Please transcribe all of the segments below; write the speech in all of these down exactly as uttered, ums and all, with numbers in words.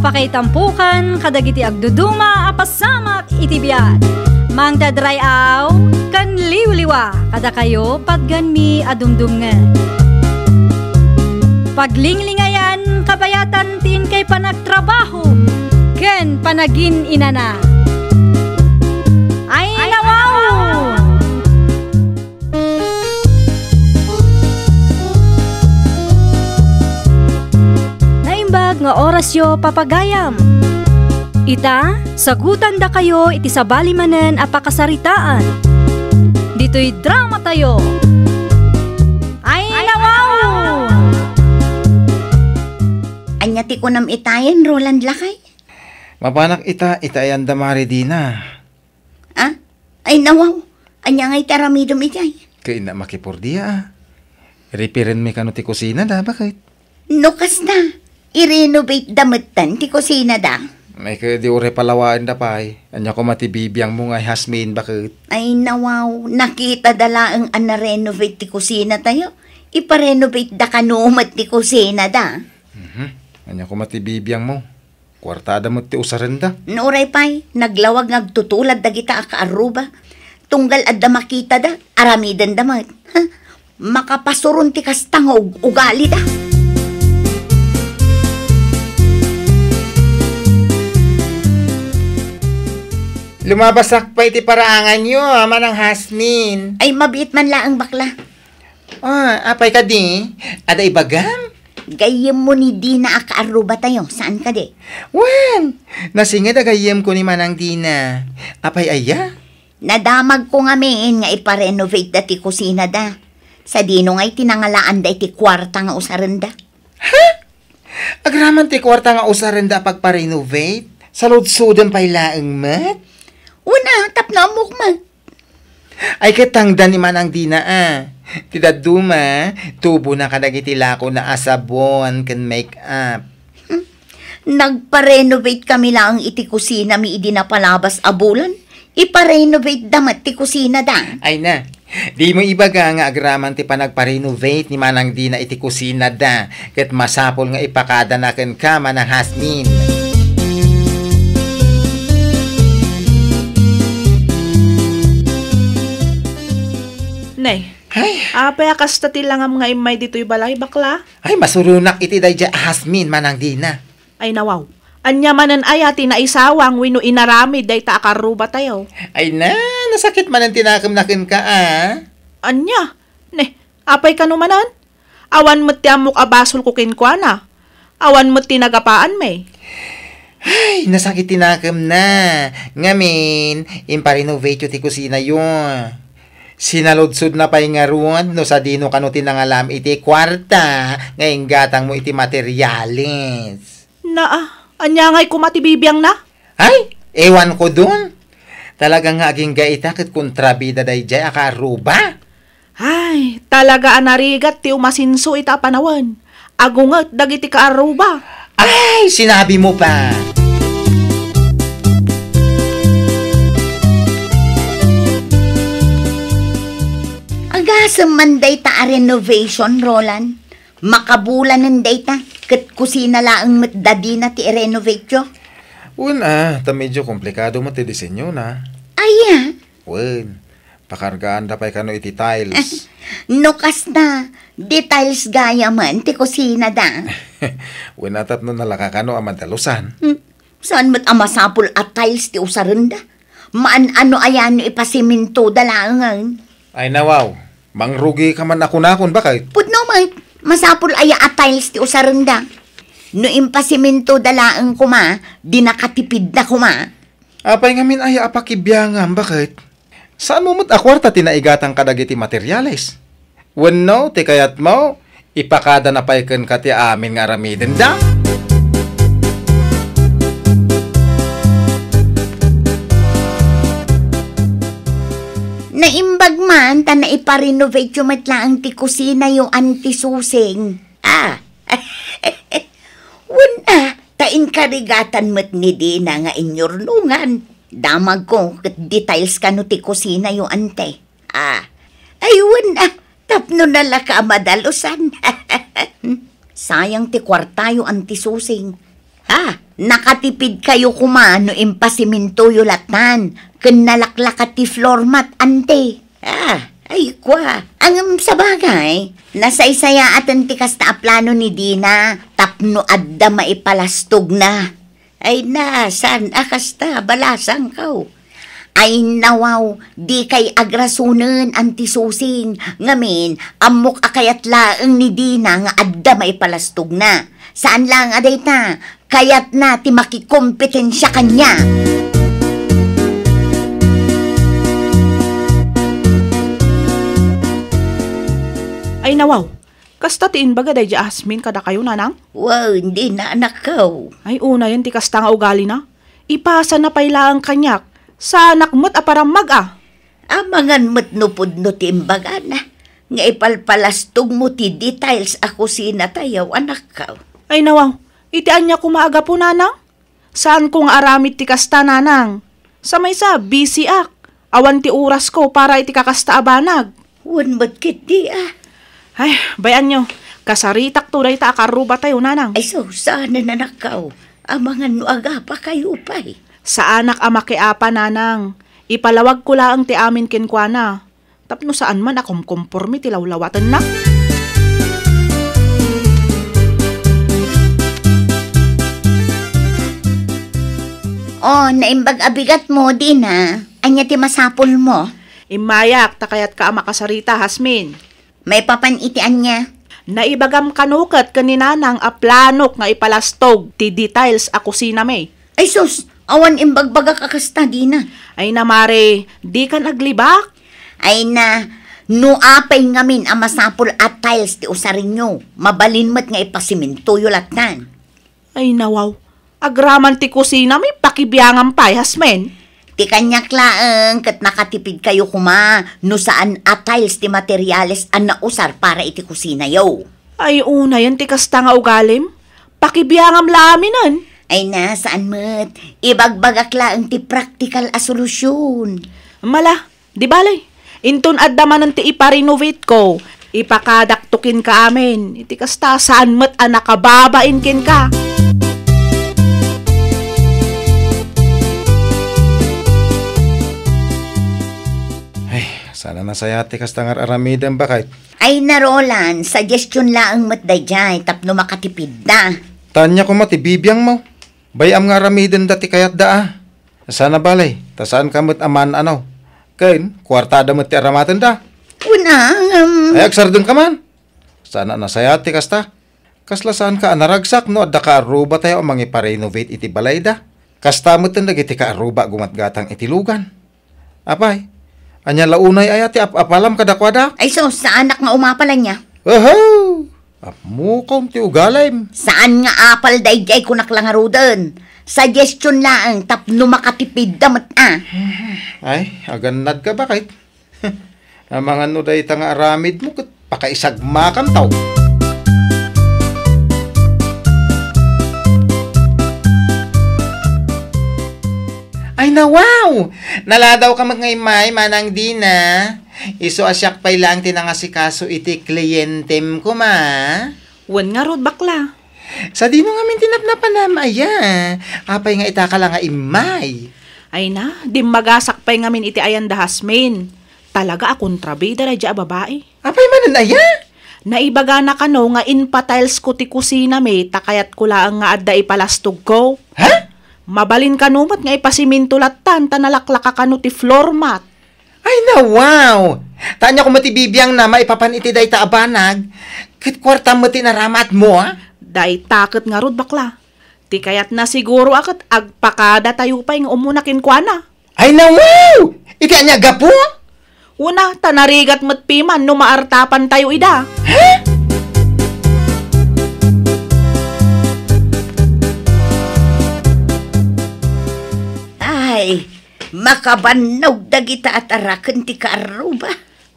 Pakaitampukan kadagiti agduduma a pasamak iti biag. Mangted ray-aw ken liwliwa kadakayo patganmi a dumdumngeg. Paglinglingayan kabayatan ti inkay panagtrabaho ken panagin-inana. Ay, nawaw! Naimbag nga orasyo, papagayam. Ita, sagutandakayo iti sabali manen a pakasaritaan. Ditoy dramatayo. Ay, nawaw! Ania ti kunam itayen, Roland lakay? Mapanak ita, itayan da Mari Dina. Ah? Ay, nawaw. Ania ngay ti aramidem idiay? Ket inna makipordia, a. Repair-enmi kano ti kusina da, baket? No kasta, i-renovate da metten ti kusina da. Ay, ket di uray palawaen da pay. Ania koma ti bibiangmo nga i-Jasmine, baket? Ay, nawaw. Nakita da laeng a na-renovate ti kusina tayo. Ipa-renovate da kano met ti kusina da. Mhm. Ania koma ti bibiangmo? Kuartada met ti usarenda. No uray pay, naglawag nga agtutulad dagita a kaarruba. Tunggal adda makitada, aramidenda met. Ha? Makapasuron ti kasta nga ug-, ugalida. Lumabasak pay ti paraanganyo, a, Manang Jasmine. Ay, mabiit man laeng, bakla. Ah, apay kadi? Adda ibagam? Gayyemmo ni Dina a kaarrubatayo, saan kadi? Wen, nasinged a gayyemko ni Manang Dina. Apay aya? Nadamagko ngamin nga ipa-renovate da ti kusina da. Sadino ngay ti nangalaanda iti kuarta nga usarenda? Ha? Agraman ti kuarta nga usarenda a pagpa-renovate? Saludsoden pay laeng met? Una, tapno ammok met. Ay, ket tangdan ni Manang Dina, a. Ti dadduma, tubona kadagiti lakona a sabon ken make-up. Hmm. Nagpa-renovate kami laeng iti kusinami idi napalabas a bulan. Ipa-renovate da met ti kusina da. Ay na, dimo ibaga nga agraman ti panagpa-renovate ni Manang Dina iti kusina da. Ket masapul nga ipakadana kenka, Manang Jasmine. Ne, Ay. Apay a kasta ti langam nga immay ditoy balay, bakla? Ay, masuronak iti daydiay a Jasmine, Manang Dina. Ay, nawaw. Ania manen aya ti naisawang wenno inaramid dayta a karrubatayo? Ay na, nasakit manen ti nakemna kenka, a. Ania? Ne, apay kano manen? Awan met ti ammok a basolko kenkuana. Awan met ti nagapaanmi. Ay, nasakit ti nakemna. Ngamin, impa-renovateyo ti kusinayo. Sinaludsodna pay ngarud no sadino kano ti nangalam iti kuarta nga inggatangmo iti materiales. Naa, ania ngay koma ti bibiangna? Ay, ewan ko dun. Talaga nga agingga ita ket kontrabida daydiay a kaarruba. Ay, talaga a narigat ti umasinso ita a panawen. Agunget dagiti kaarruba. Ay, sinabi mo pa! Agasem man dayta a renovation, Roland. Makabulanen dayta, ket kusina laeng met da dina ti i-renovateyo. Wen a, ta medyo komplikado met ti disenyona. Aya? Wen, pakargaanda pay kano iti tiles. No kasta, di tiles gayamen ti kusina da. Wen a tapno nalaka kano a madalusan. Hmm. Saan met a masapul a tiles ti usarenda? Maan-ano aya no ipasiminto da laengen? Ay nawaw, mangrugi ka man a kunakon, baket? Pudno met, masapul aya a tiles ti usarenda? No impasiminto da laeng koma, di nakatipid na koma. Apay ngamin aya a pakibiangam, baket? Saanmo met a kuarta ti naigatang kadagiti materiales? Wenno, ti kayatmo, ipakadana pay kenka ti amin nga aramidenda? Naimbag man ta naipa-renovateyo met laeng ti kusinayo, Auntie Susing. Ah. Wen a, ta inkarigatan met ni Dina nga inyurnongan. Damagko ket details kano ti kusinayo, Ante. Ah, ay, wen a, tapno nalaka a madalusan. Sayang ti kuartayo, Auntie Susing. Ah, nakatipidkayo koma no impasimintoyo lattan, ken nalaklaka ti floor mat, ante. Ah, ay kua. Ngem sabagay, nasaysayaaten ti kasta a plano ni Dina tapno adda maipalastogna. Ay na, saan a kasta, balasangko. Ay nawaw, dikay agrasonen, Anti Susing. Ngamin, ammok a kayat laeng ni Dina nga adda maipalastogna. Saan laeng a dayta, kayatna ti makikompetensia kaniak. Ay nawaw, kasta ti imbaga daydi a Jasmine kadakayo, nanang? Wen, dina, anakko. Ay, unayen ti kasta nga ugalina. Ipasana pay laeng kaniak. Saanak met a parammag a. Amangan met no pudno ti imbagana nga ipalpalastogmo ti details a kusinatayo, anakko. Ay nawaw, iti ania koma a gapu, nanang? Saanko nga aramid ti kasta, nanang. Sa maysa, busy ak. Awan ti orasko para iti kakasta a banag. Wen met ketdi a. Ay, bay-anyo. Kasaritakto dayta a karrubatayo, nanang. Ay sus, saan, anakko. Amangan no agapakayo pay. Saanak a makiapa, nanang. Ipalawagko laeng ti amin kenkuana. Tapno saan man a kumkomporme ti lawlawatenna. Oh, naimbag a bigatmo, Dina. Ania ti masapulmo? Immayak, ta kayatka a makasarita, Jasmine. Maipapan iti ania? Naibagam kano ket ken ni nanang a planok nga ipalastog ti details a kusinami. Ay sus, awan imbagbagak a kasta, Dina. Ay na, mare, dikan aglibak? Ay na, no apay ngamin a masapul a tiles ti usarinyo, mabalin met nga ipasimintoyo lattan. Ay nawaw, agraman ti kusinami, pakibiangam pay, Jasmine. Ti kaniak laeng ket nakatipidkayo koma no saan a tiles ti materiales a nausar para iti kusinayo. Ay, unayen ti kasta nga ugalim. Pakibiangam la aminen. Ay na, saan met. Ibagbagak laeng ti praktikal a solusyon. Mala, di bale. Inton adda manen ti ipa-renovate ko, ipakadakto kenka amin. Iti kasta, saan met a nakababain kenka. Ay, saan a nasayaat ti kasta nga ar-aramidem, baket. Ay na, Roland, suggestion laeng met daydiay tapno makatipidda. Ta ania koma ti bibiangmo? Bay-am nga aramidenda ti kayatda a. Saan a bale, ta saanka met a maan-ano. Ken, kuartada met ti aramatenda. Kuna, um, Ay, agsardengka man. Saan a nasayaat ti kasta. Kasla saanka a naragsak no adda ka arrubatayo a mangipa-renovate iti balayda. Kasta metten dagiti kaarruba a gumatgatang iti lugan. Apay, ania la unay aya ti ap-apalam kadakuada? Ay sus, saanak nga umapal ania. Oho! Ammokon ti ugalim. Saan nga apal daydiay kunak la ngaruden. Suggestion laeng tapno makatipidda met a. Ay, agannadka, baket. Amangan no dayta nga aramidmo ket pakaisagmakanto. Ay, nawaw! Naladawka met nga immay, Manang Dina. Isu a siak pay laeng ti nangasikaso iti klientem koma. Wen ngarud, bakla. Sadino ngamin ti napnapanam aya? Apay nga itaka la nga immay? Ay na, dimmagasak pay ngamin iti ayan da Jasmine. Talaga a kontrabida daydiay a babai. Apay manen aya? Naibagana kano nga inpa-tiles ko ti kusinami ta kayatko laeng nga adda ipalastogko. Ha? Mabalin kano met nga ipasiminto lattan ta nalaklaka kano ti floor mat. Ay, nawaw! Ta ania koma ti bibiangna maipapan iti dayta a banag, ket kuartam met ti naramatmo, a? Dayta ket ngarud, bakla. Ti kayatna siguro a ket agpakadatayo pay nga umuna kenkuana. Ay, nawaw! Iti ania gapu? Una, ta narigat met piman no maartapantayo ida. Ha? Ay, makabannog dagita a taraken ti kaarruba.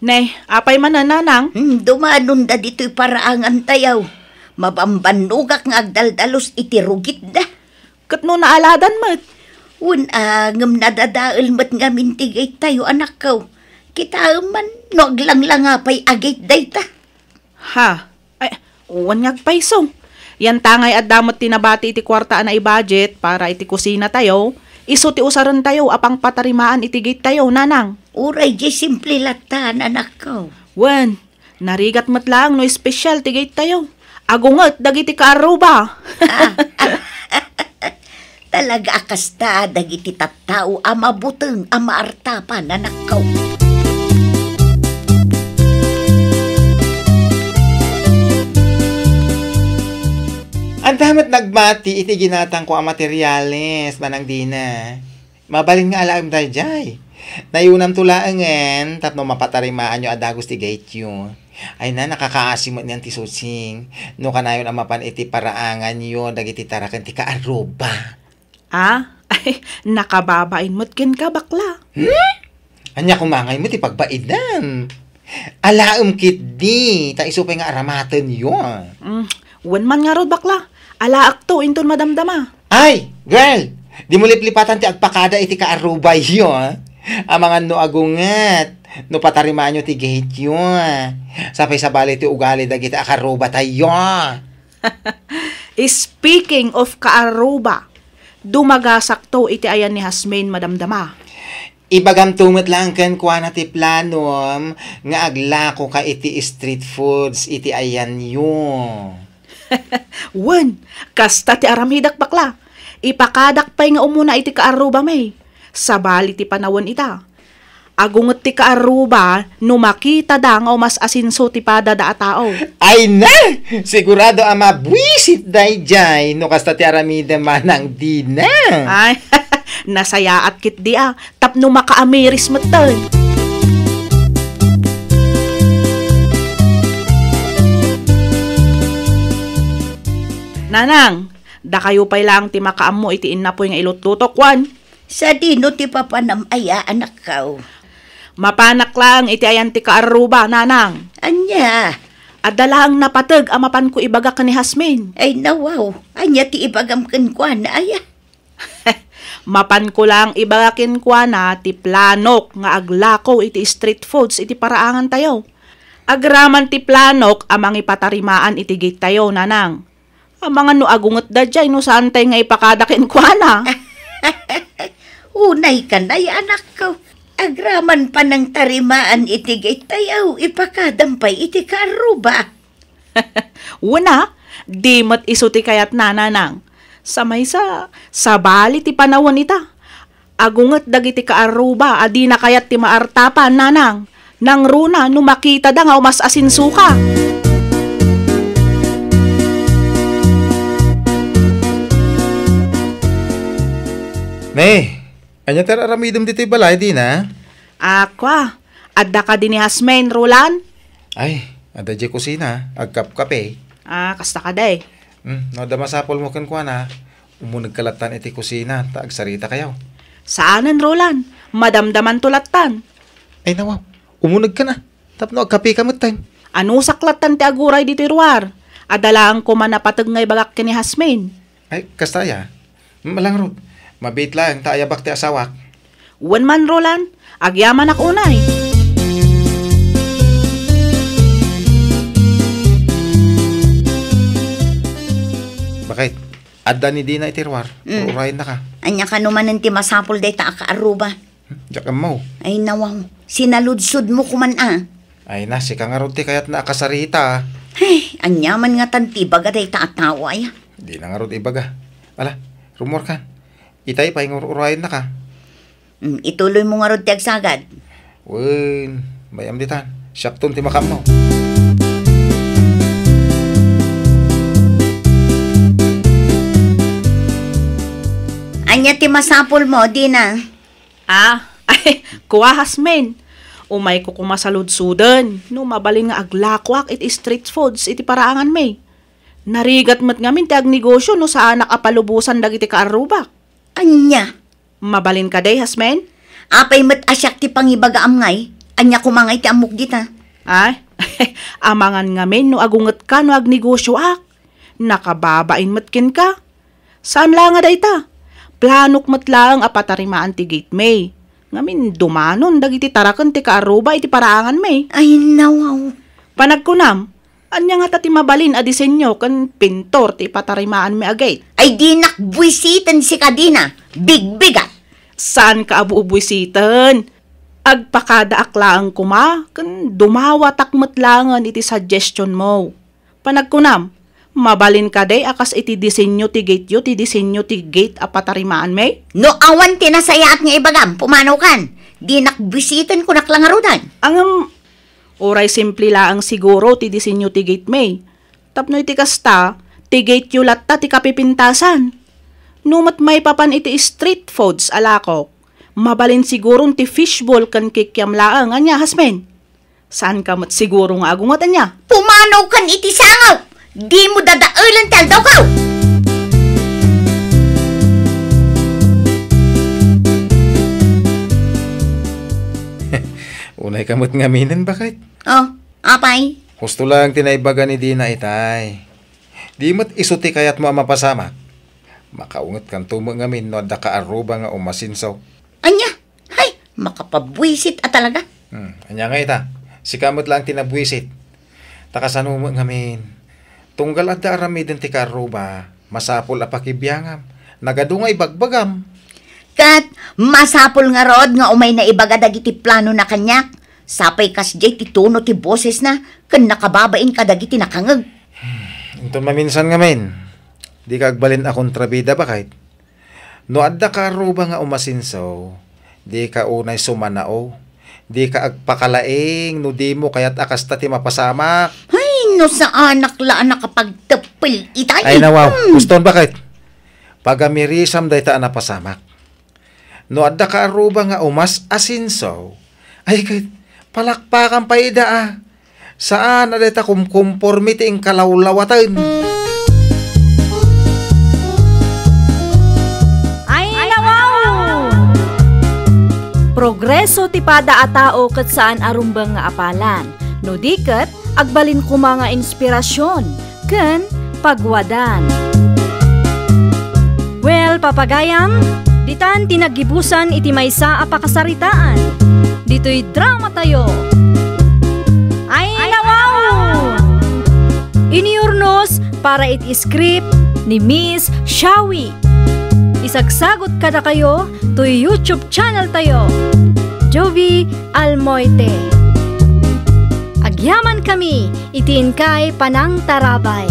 Ne, apay manen, nanang? Hmm, dumanonda ditoy paraangantayo. Mabambannogak nga agdaldalus iti rugitda. Ket no naaladan met? Wen a, ngem nadadael met ngamin ti gaytayo, anakko. Kitaem man no aglanglanga pay a gayt dayta. Ha? Ay, wen nga agpayso. Yantangay adda met ti nabati iti kuarta a naibudget para iti kusinatayo, isu ti usarentayo a pangpatarimaan iti gate tayo, nanang. Uray di simple latta, anakko. Wen, narigat met laeng no espesyal ti gate tayo. Agunget dagiti kaarruba. Ah, talaga a kasta dagiti tattao a mabuteng a maartapan, anakko. Adda met nagbati iti ginatangko a materiales, Manang Dina. Mabalin nga alaem daydiay. Nayunamto laengen tapno mapatarimaanyo a dagus ti gateyo. Ay na, nakakaasi met nian ti Susing. No kanayon a mapan iti paraanganyo dagiti taraken ti kaarruba. Ah? Ay, nakababain met kenka, bakla. Hmm? Ania koma ngay met ti pagbainam? Alaem ketdi, ta isu pay nga aramatenyo. Mm, wen man ngarud, bakla. Alaekto inton madamdama. Ay, girl! Dimo liplipatan ti agpakada iti kaarrubayo, ah. Amangan no agunget, no patarimaanyo ti gateyo, ah. Sapay sabali ti ugali dagiti a kaarrubatayo. Speaking of kaarruba, dumagasakto iti ayan ni Hasmin, madamdama. Ibagamto met laeng kenkuana ti planom nga aglakoka iti street foods iti ayanyo. Wen, kasta ti aramidek, bakla. Ipakadak pay nga umuna iti kaarrubami. Sabali ti panawen ita. Agunget ti kaarruba no makitada nga umas-asinso ti padada a tao. Ay na! Sigurado a mabuisit daydiay no kasta ti aramidem, Manang Dina. Ay, nasayaat ketdi a, tapno makaamiris metten. Nanang, dakayo pay laeng ti makaammo iti innapoy nga ilutlutok, wen? Sadino ti papanam aya, anakko? Mapanak laeng iti ayan ti kaarruba, nanang. Ania? Adda laeng napateg a mapanko ibaga ken ni Hasmin. Ay, nawaw. Ania ti ibagam kenkuana, aya? Mapanko laeng ibaga kenkuana ti planok nga aglako iti street foods iti paraangantayo. Agraman ti planok a mangipatarimaan iti gate tayo, nanang. Amangan no agunget daydiay no saantay nga ipakada kenkuana. Unay kanay, anakko. Agraman panangtarimaan iti gate tayo, ipakadam pay iti kaarruba. Wen a, di met isu ti kayatna, nanang. Sa maysa, sabali ti panawen ita. Agunget dagiti kaarruba a dina kayat ti maartapan, nanang. Nangruna no makitada nga umas-asinsoka. Ne, ania ti ar-aramidem ditoy balay, Dina? A, kua, adda kadi ni Hasmin, Roland? Ay, adda diay kusina, agkapkape. A, kasta kadi. Hmm, no adda masapulmo kenkuana, umunegka lattan iti kusina, ta agsarita kayo. Saanen, Roland. Madamdamanto lattan. Ay, nawaw. Umunegka na. Tapno agkapeka metten. Anusak lattan ti aguray ditoy ruar. Adda laeng koma napateg nga ibagak ken ni Hasmin. Ay, kasta aya? Malangrud. Mabiit laeng ta ayabak ti asawak. Wen man, Roland. Agyamanak unay. Bakit? Adda ni Dina iti ruar. Mm. Urayennaka. Ania kano manen ti masapul dayta a kaarruba? Hmm? Diak ammo. Ay, nawaw. Sinaludsodmo koman a. Ay na, sika ngarud ti kayatna a kasarita. Ay, ania man ngatan ti ibaga dayta a tao aya? Dina ngarud ibaga. Ala, rumuarkan. Itay pay nga ur-urayennaka. Mm, ituloymo ngarud ti agsagad. Wen, bay-am ditan. Siakton ti makaammo. Ania ti masapulmo, Dina? A, ay, kua, Hasmin. Umayko koma saludsoden no mabalin nga aglakoak iti street foods iti paraanganmi. Narigat met ngamin ti agnegosio no saanak a palubosan dagiti kaarrubak. Ania? Mabalin kadi, Hasmin? Apay met a siak ti pangibagaam ngay? Ania koma ngay ti ammok dita? Ay, amangan ngamin no agungetka no agnegosioak. Nakababain met kenka. Saan la nga dayta? Planok met laeng a patarimaan ti gate mi. Ngamin dumanon dagiti taraken ti kaarruba iti paraangan mi. Ay, nawaw. Panagkunam, Ania ngata ti mabalin a disenyo ken pintor ti ipatarimaanmi a gate? Ay, dinak buisiten sika, Dina. Bigbigat. Saanka a bubuisiten. Agpakadaak laeng koma ken dumawatak met laengen iti suggestionmo. Panagkunam, mabalin kadi a kas iti disenyo ti gate-yo ti disenyo ti gate a patarimaanmi? No awan ti nasayaat nga ibagam, pumanaw kan. Dinak buisiten, kunak la ngaruden. Ngem, uray simple laeng siguro ti disenyo ti gate-mi. Tapno iti kasta, ti gate-yo latta ti kapipintasan. No met maipapan iti street foods a lakok, mabalin siguron ti fishball ken kikiam laeng, ania, Jasmine? Saanka met siguro nga agunget, ania? Pumanaw kan iti sangaw! Dimo dadaelen ti aldawko! Unayka met ngaminen, baket? Oh, apay? Husto laeng ti naibaga ni Dina itay. Di met isu ti kayatmo a mapasamak. Makaungetkanto met ngamin no adda kaarruba nga umasinso. Ania? Hay, makapabuisit a talaga. Hmm, ania nga ita? Sika met laeng ti nabuisit. Ta kasano met ngamin? Tunggal adda aramiden ti kaarruba, masapul a pakibiangam. Nagadu nga ibagbagam. Ket masapul ngarud nga umayna ibaga dagiti planona kaniak. Sapay kasdiay ti tono ti bosesna ken nakababain kadagiti nakangeg. Inton maminsan ngamin, dika agbalin a kontrabida, baket? No adda kaarruba nga umasinso, dika unay sumanao. Dika agpakalaing no dimo kayat a kasta ti mapasamak. Ay, no saanak la a nakapagteppel itay. Ay, nawaw. Hmm. Uston, baket? Pagamirisam dayta a napasamak. No adda kaarruba nga umas-asinso, ay ket palakpakan pay ida a. Saan a dayta kumkumpormi ti inkalawlawaten. Ay, nawaw! Progreso ti pada a tao ket saan a rumbeng nga apalan. No di ket, agbalin koma nga inspirasyon ken pagwadan. Well, papagayam, ditan ti naggibusan iti maysa a pakasaritaan. Ditoy drama tayo. Ay, nawaw! Iniurnos para iti script ni Miss Shawi. Isagsagot kadakayo toy YouTube channel tayo, Jovi Almoite. Agyaman kami iti inkay panangtarabay.